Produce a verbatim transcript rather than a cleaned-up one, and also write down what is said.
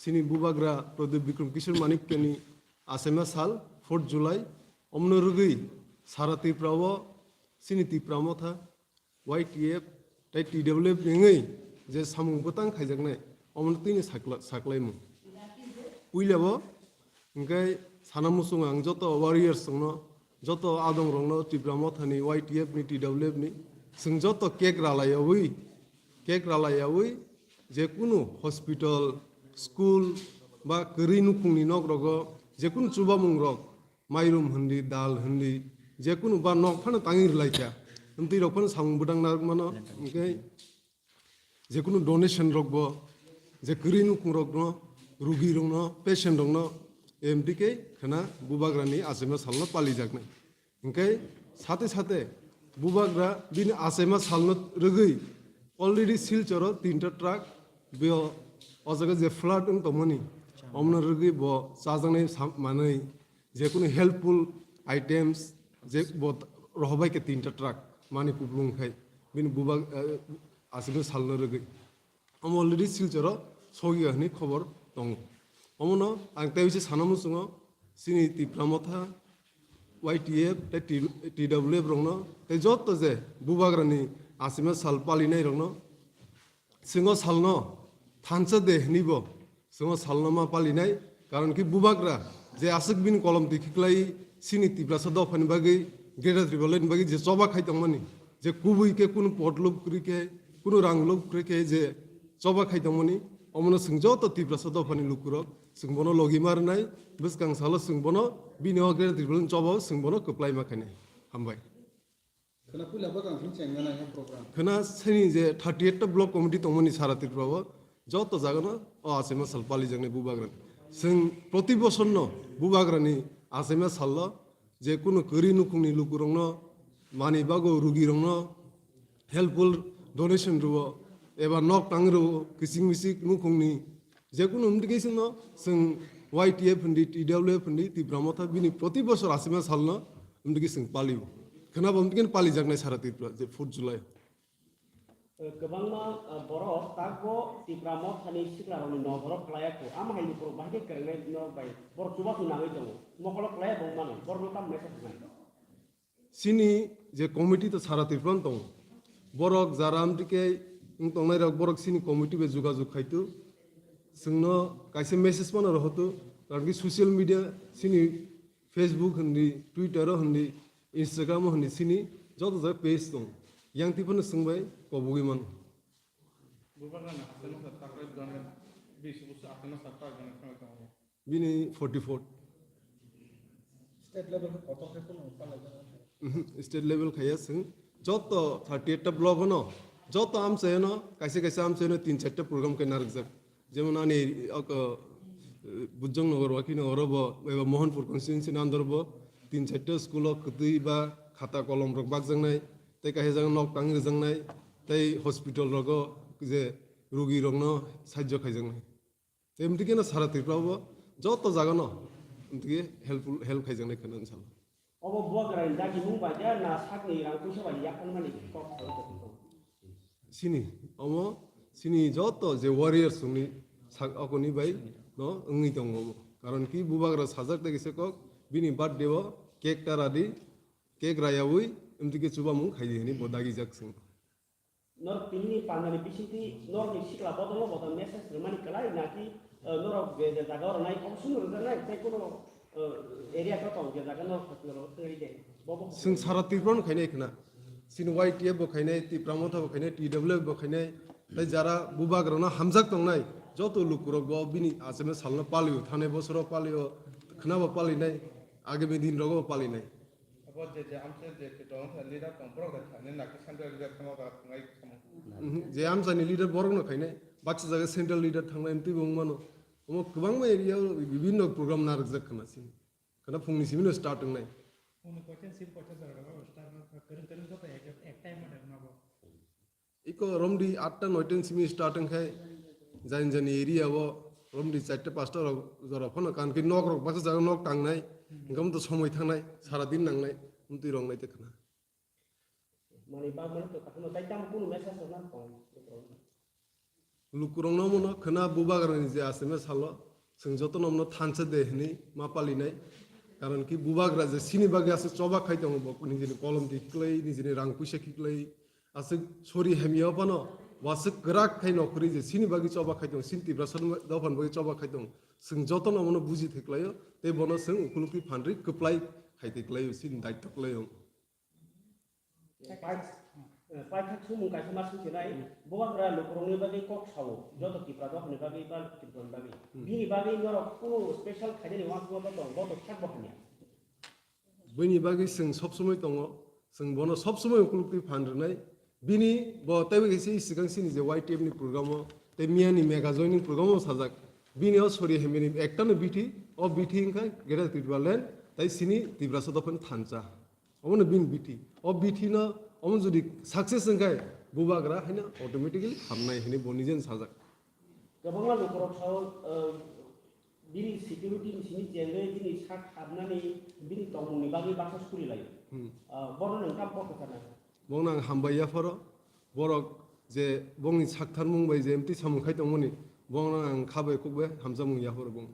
Chini bubagra Pradip Bikram Kishore Manikyani achaima sal fourth July, omno rwgwi sara Tripura o chini Tipra Motha, Y T F tei T W F ni wngwi je samung bwtang khaijaknai, omono twini sakla-, saklaimung. Puilabo hwnkhe sana muchungo ang joto warriors rokno, joto adong rokno, Tipra Mothani, Y T F ni, T W F ni, chwng joto cake ralaiyawi, cake ralaiyawi, je kunu hospital, school ba kwrwi nukhungni nok rogo je kunu chubamung rok, mairum hindi, dal hindi, je kunu ba nok phano tangwi rwlaikha. Amtwi rok phano samung bwtang narwk mano, hwnkhe je kunu donation rok bo, je kwrwi nukhung rok no, rugi rok no, patient rok no, M D K khana bubagra ni achaima sal no palijaknai. Hwnkhe sate sate bubagra bini achaima sal no rwgwi already Silchor o tinta truck bo o jaga je flood wng tongmani, omono rwgwi bo chajaknai sam-, manwi, jekunu helpful items je bo rohobai khe tinta truck mani kuplung khai bini bubag, eh, achaima sal no rwgwi. Omo already Silchor o sogwi hwnwi khobor tongo. Omono ang tei bisi sana muchungo chini Tipra Motha, Y T F tei T-, T W F rokno tei joto je bubagrani achaima sal palinai rokno, chwng o salno thansa de hwnwi bo chwng o salno ma palinai, karon khe bubagra je aswk bini kolom twi khiklai chini Tiprasa dophani bagwi, Greater Tipraland ni bagwi je choba khai tongmani, je kubui khe kunu pot lub kwrwi khe, kunu rang lub kwrwi khe je choba khai tongmani, omono chwng joto Tiprasa dophani lukurok chwng bono logi ma rwnai, bwskang salo chwng bono bini o Greater Tipraland choba o chwng bono kwplai ma khainai. Hambai. Khwna puila bwkang phim chengna nai program. Khwna sini je thirty eight ta block committee tongmani sara Tripura o joto jagano o achaima sal palijaknai bubagrani. Chwng proti bosorno bubagrani achaima sallo je kunu kwrwi nukhungni lukurokno mani bago rugirokno helpful donation rwo eba nok tang rwo kiching miching nukhungni Jekunu wngtwi khe chwngno chwng Y T F hindi, T W F hindi, Tipra Motha bini proti bosor achaima salno wngtwi khe chwng palio. Khwnabo wngtwi khe palijaknai sara Tripura je fourth July. Kwbangma, ah, borok takbo Tipra Mothani siklarokni no borok kwlaiya kho. Amo hai lukurok bahai khe kwrwngnai no bai borok chubachu nangwi tongo. Mokolo kwlaiya bo mano. Borokno tamo message rwnai? Chini je committee to sara Tripura tongo, borok jara amtwi khe wng tongnai rok borok chini committee bai jogajog khai tu, chwngno kaisa message phano roho tu, karon khe social media chini Facebook hindi, Twitter o hindi, Instagram o hindi chini joto jaga page tongo, yang twi phano chwng bai kobogwi mano. Bubagrani achaima sal takrai bwrwngni bisi bwswk achaima sal takrai bwrwngni thangwi tongo. Bini forty four. State level khe kotor khe kheno palaijak? Mhm, state level khaiya chwng. Joto thirty eight ta block no, joto amchaino, kaisa kaisa amchaino tin charta program khe narwkjak. Jemon ani oko, eh, Bujong Nagar wakhi no oro bo, eba Mohanpur constituency ni under bo tin charta school o kwtwi ba khata kolom rok bakjaknai, tei kaisa jaga nok tangwi rwjaknai, tei hospital rogo je rugi rokno sajjo khaijaknai. Tei wngtwi khe no sara Tripura o joto jaga no wngtwi khe helpful, help khaijaknai kheno inshallah. Obo bubagrani dagimung bai ya na sakni rang puisa bai yapharmani kok? Sini, omo sini joto je warriors wngni sak okoni bai no wngwi tongo omo. Karon ki bubagra sajak tei kisa kok bini birthday o cake ta radi, cake rayawi wngtwi khe chubamung khaidi hwnwi bo dagijak chwng. Norok tini ni pandani bisingtwi norokni sikla bodol no bodol message rwmani kwlai naki, eh, norok je, je jaga o rwnai obo sung rwjaknai tei kono, eh, area to tong je jaga norok hospital o thwngwi de? Bobo chwng sara Tripura no khainai khna. Chini Y T F bo khainai, Tipra Motha bo khainai, T W F bo khainai, tei jara bubagra no hamjak tongnai joto lukurok bo bini achaima salno palio, thanai bosoro palio, khna bo palinai, agami din rogo bo palinai. Abo je, je amchai je, je tong, leader tong, borok da thani naki central leader thango da thangai samo. Mhm, je amchaini leader borok no khainai, baksa jaga central leader thangnai wngtwi bo wngmano. Omo kwbangma area o bibinno program narwkjak khna sini. Khna phungni simi no start wngnai. Phungni koita sim koita jora rogo start wngkha, kwrwng kwrwng joto ek, ek time o rwma bo. Iko romdi atta noita ni simi start wngkhai, jani jani area o romdi charta pasta rok jora phano kan khe nok rok baksa jaga nok tangnai, hingkhe omo to somoi thangnai, sara din nangnai, wngtwi rok nai te khna. Mani bak mani to kaham tai tamo kunu message rok na tong. Lukurokno omono khwna bubagrani je aswkno salo, chwng jotono omono thansa de hwnwi ma palinai. Karon ki bubagra je chini bagwi aswk choba khai tongo, bo nijini kolom khiklai, nijini rang puisa khiklai, aswk sori hamya phano bo aswk kwrak khai nokhorwi je chini bagwi choba khai tongo, chini Tiprasa dophani bagwi choba khai tongo. Chwng jotono omono buji thiklaio, tei bono chwng ukulukni phanrwi kwplai khai tiklaio, chini daitto klaio. Pai-, eh, paithak sumung kaisa ma swngchinai, bubagra lukurokni bagwi kok sao, joto Tipra dophani bagwi ba Tripurani bagwi. Hmm. Bini bagwi norok kunu special khainani uansukma tong, bo to sak bo hamya. Bini bagwi chwng sob somoi tongo, chwng bono sob somoi ukulukni phan rwnai. Bini bo teibo kaisa swkang chini je Y T F ni program o, tei miya ni mega joining program o sajak. Bini o sori hamya ni ekta no bithi, o bithi wngkha Greater Tipraland, tei chini Tiprasa dophani thansa. Omono bini bithi. O bithi no omo jodi success wngkha, bubagra haino automatically hamnai hinwi bo nijeni sajak. Kwbangma lukurok sao, eh, bini security ni simi chengwi bini sak habnani bini tongmungni bagwi baksa suri laio. Hmm. Eh, bono nwng tamo kok kwchana? Bono ang hambai yapharo, borok je bongni saktharmung bai je emtwi samung khai tongmani, bono ang kha bai kuk bai hamjakmung yapharo bong.